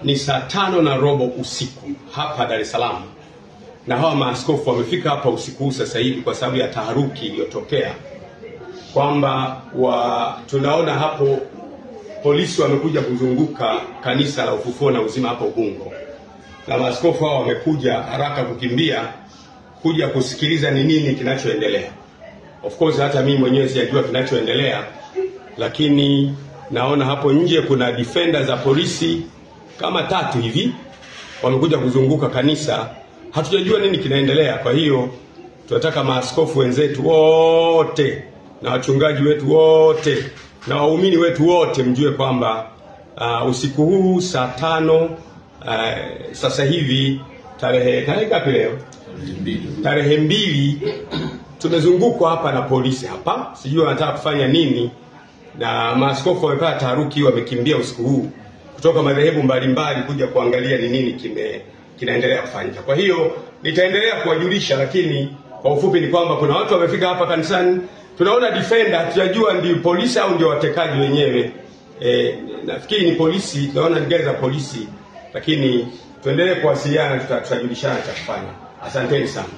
Ni saa 5:15 usiku hapa Dar es Salaam, na hawa maaskofu wamefika hapa usiku huu sasa hivi kwa sababu ya taharuki iliyotokea kwamba tunaona hapo polisi wamekuja kuzunguka kanisa la Ufufuo na Uzima hapo Ubungo, na maaskofu hao wamekuja haraka kukimbia kuja kusikiliza ni nini kinachoendelea. Of course hata mimi mwenyewe sijajua kinachoendelea, lakini naona hapo nje kuna defender za polisi kama 3 hivi wamekuja kuzunguka kanisa. Hatujajua nini kinaendelea. Kwa hiyo tunataka maaskofu wenzetu wote na wachungaji wetu wote na waumini wetu wote mjue kwamba usiku huu saa 5, sasa hivi tarehe ngapi leo? Tarehe 2, tumezungukwa hapa na polisi hapa, sijui wanataka kufanya nini, na maaskofu wamepata taharuki, wamekimbia usiku huu kutoka madhehebu mbalimbali kuja kuangalia ni nini kinaendelea kufanyika. Kwa hiyo nitaendelea kuwajulisha, lakini kwa ufupi ni kwamba kuna watu wamefika hapa kanisani, tunaona defender, hatujajua ndio polisi au ndio watekaji wenyewe. Nafikiri ni polisi, tunaona gari za polisi, lakini tuendelee kuwasiliana, tutajulishana cha kufanya. Asanteni sana.